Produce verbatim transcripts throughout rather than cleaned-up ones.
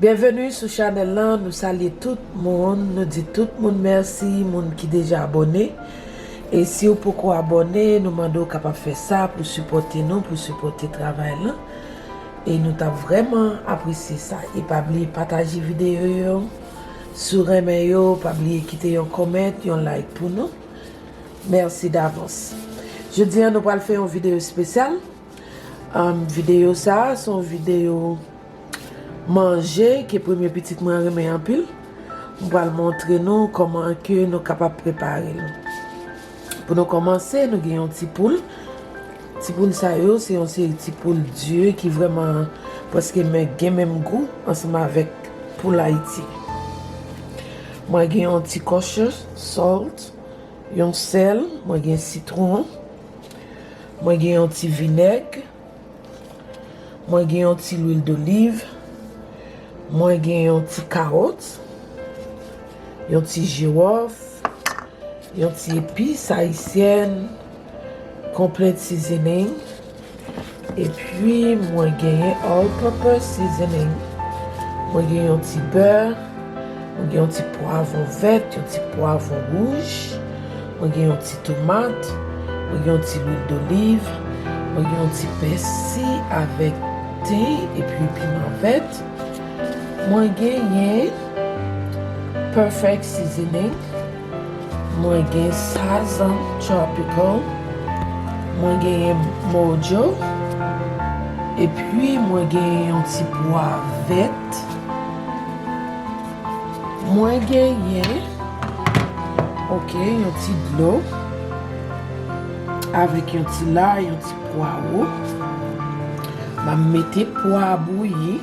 Byenveni sou chanèl lan, nou salye tout moun, nou di tout moun mèsi, moun ki deja abòne. E si w poko abòne, nou mande w kapab fè sa pou sipòte nou, pou sipòte travay lan. E nou t ap vrèman apresye sa. E pa bliye pataje videyo yo. Si w renmen yo, pa bliye kite yon kòmant, yon like pou nou. Mèsi davans. Jodi a, nou pral fè yon videyo espesyal. Am, videyo sa a, se yon videyo manje ke premye pitit mwen renmen anpil. Mwen pral montre nou kòman ke nou kapab prepare l. Pou nou kòmanse, nou gen yon ti poul. Ti poul sa yo, se yon seri ti poul di ki vrèman prèske men, gen menm gou ansanm avèk poul Ayiti. Mwen gen yon ti kosyon salt, yon sèl, mwen gen sitwon, mwen gen yon ti vinèg, mwen gen yon ti lwil doliv, mwen gen yon ti kawòt, yon ti jiwòf, yon ti epis ayisyèn, complete seasoning, epi mwen genyen all purpose seasoning. Mwen gen yon ti bè, mwen gen yon ti pwavwon vèt, yon ti pwavwon wouj, mwen gen yon ti tomat, mwen gen yon ti lwil doliv, mwen gen yon ti pèsi avèk ten epi piman vèt. Mwen genyen perfect seasoning. Mwen gen sazan tropical. Mwen genyen mojo. Epi mwen genyen yon ti pwa vèt. Mwen genyen, oke, yon ti dlo. Avèk yon ti lay, yon ti pwawo. M ap mete pwa bouyi.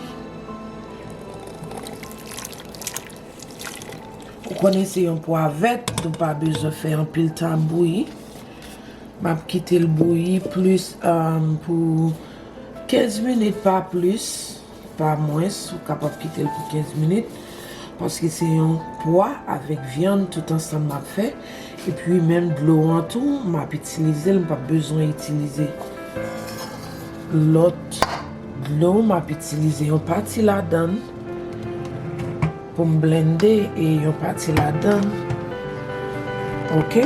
Ou konnen se yon pwa vèt, nou pa bezwen fè anpil tan bouyi. M ap kite l bouyi plis, um, pou kenz minit, pa plis, pa mwens. Ou kapab kite l pou kenz minit, paske se yon pwa avèk vyann tout ansanm m ap fè. Epi menm dlo an tou, m ap itilize l, m p ap bezwen itilize lòt dlo, m ap itilize yon pati ladan l pou m blende e yon pati ladan l. Oke?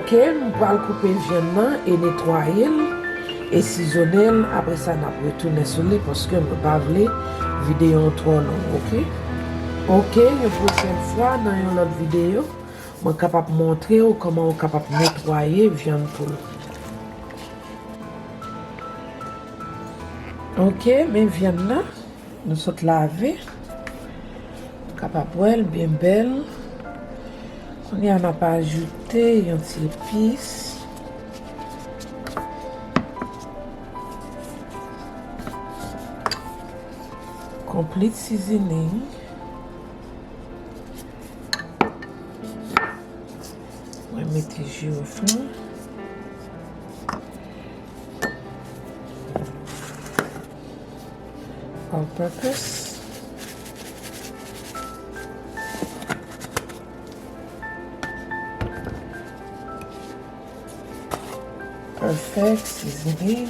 Oke, m pral koupe vyann nan e netwaye l e sizone l. Apre sa, n ap retounen sou li paske mwen pa vle videyo an twò long, oke? Oke, yon pwochèn fwa, nan yon lòt videyo, mwen kapab montre w kòman w kapab netwaye vyann poul. Oke, men vyann nan, nou sot lave. Ou kapab wè l byen bèl. Kounye a, n ap ajoute yon ti epis. Complete seasoning. Mwen mete jiwòf lan. All purpose. Perfect seasoning.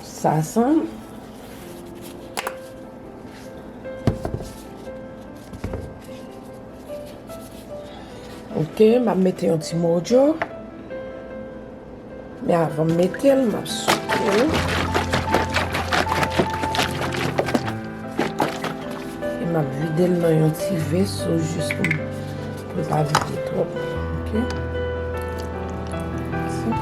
Sazan. Oke, m ap mete yon ti mojo. Men avan m mete l, m ap souke l. E m ap vide l nan yon ti veso jis pou m, pou l pa vide twòp. Oke? Sa.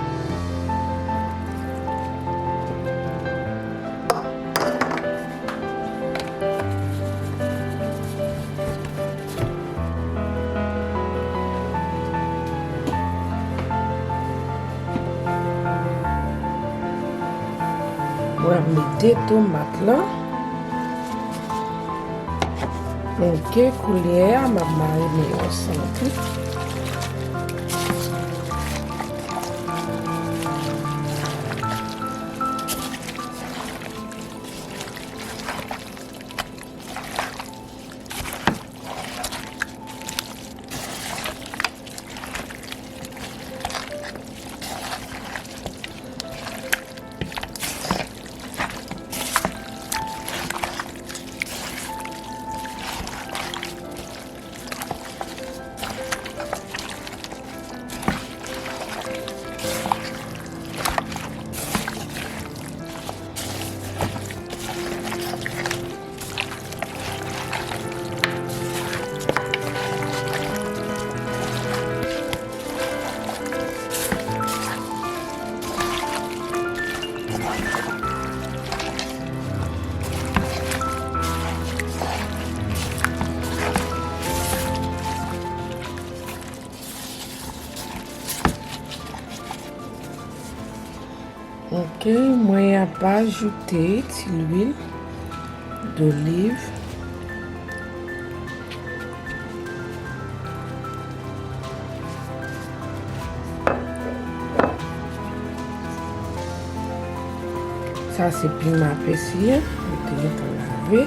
Mwen ap mete tomat lan. Oke, koulye a, m ap marine yo ansanm tou. E mwen ap ajoute ti lwil doliv. Sa se piman pèsi a, mwen te gentan lave.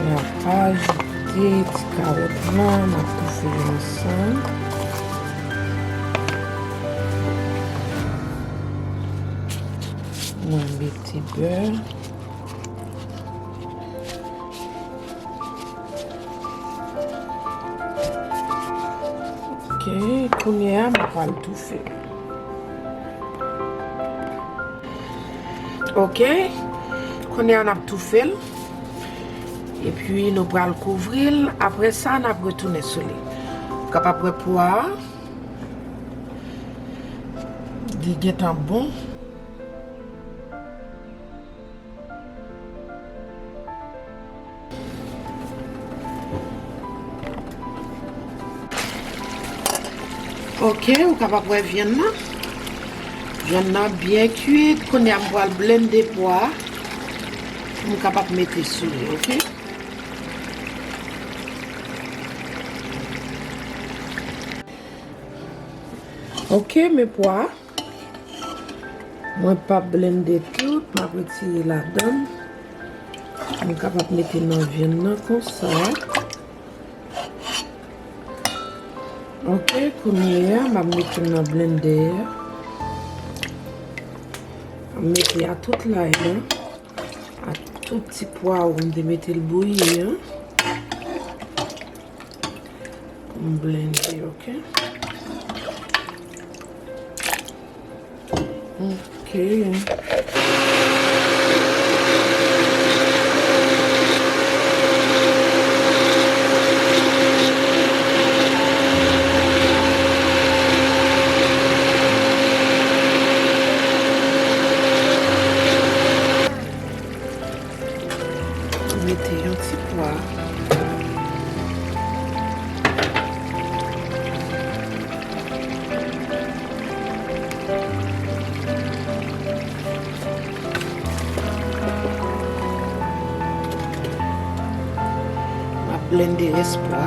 Mwen ap ajoute ti kawòt lan, m ap toufe yo ansanm. Mwen mete bè. Ok, kounye a, mwen pral toufe. Ok, kounye a, n ap toufe l. Epi, nou pral kouvri l. Apre sa, n ap retounen sou li. Ou kapab wè pwa a. Li gentan bon. Ok, ou kapab wè vyann nan. Vyann nan byen kuit. Kounye a, m pral blende pwa a pou m kapab mete sou li, ok? Ok, men pwa a. Mwen p ap blende tout, m ap retire ladann. Mwen kapab mete nan vyann nan konsa. Ok, kounye a, m ap mete nan blendè a. M ap mete a tout lay lan, a tout ti pwawo m te mete l bouyi an. M blende, ok? Ok. Mete yon ti pwa. M ap blende rès pwa.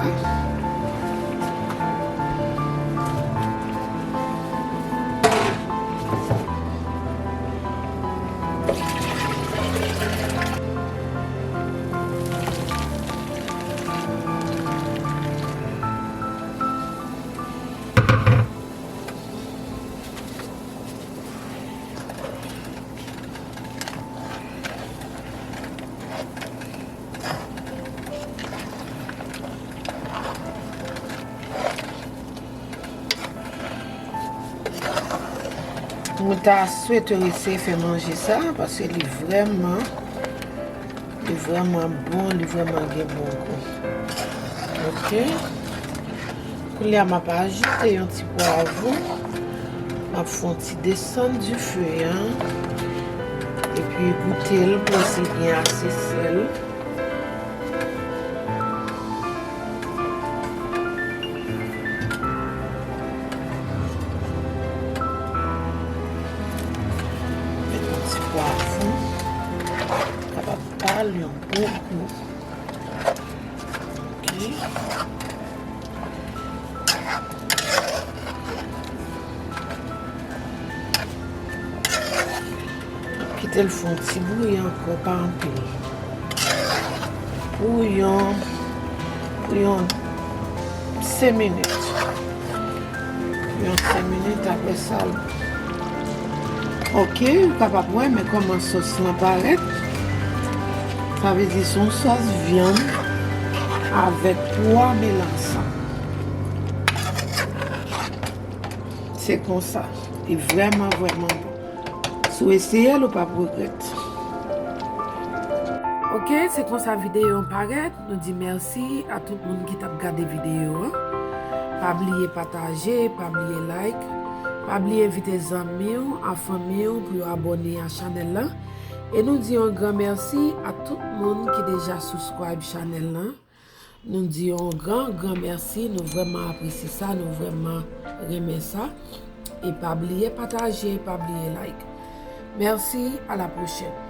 Mwen ta swete w eseye fè manje sa, paske li vrèman, li vrèman bon, li vrèman gen bon gou. Ok. Kounye a, m ap ajoute yon ti pwavwon. M ap fè yon ti desann dife a. Epi goute l pou wè si l gen ase sèl. Met yon ti pwavwon. Kapab ba l yon bon gou. Ok. Kite l fè yon ti bouyi ankò, pa anpil. Pou yon, pou yon senk minit. Pou yon senk minit, apre sa, l Ok, ou kapab wè, men kòman sòs lan parèt. Sa vle di se yon sòs vyann avèk pwa melansan. Se konsa. Li vrèman, vrèman bon. Si w eseye l, ou p ap regrèt. Ok, se konsa videyo an parèt. Nou di mèsi a tout moun ki t ap gade videyo an. Pa bliye pataje, pa bliye like, pa bliye envite zanmi w ak fanmi w pou yo abòne a chanèl lan. E nou di yon gran mèsi a tout moun ki deja subscribe chanèl lan. Nou di yon gran, gran mèsi. Nou vrèman apresye sa, nou vrèman renmen sa. E pa bliye pataje, pa bliye like. Mèsi, a la pwochèn.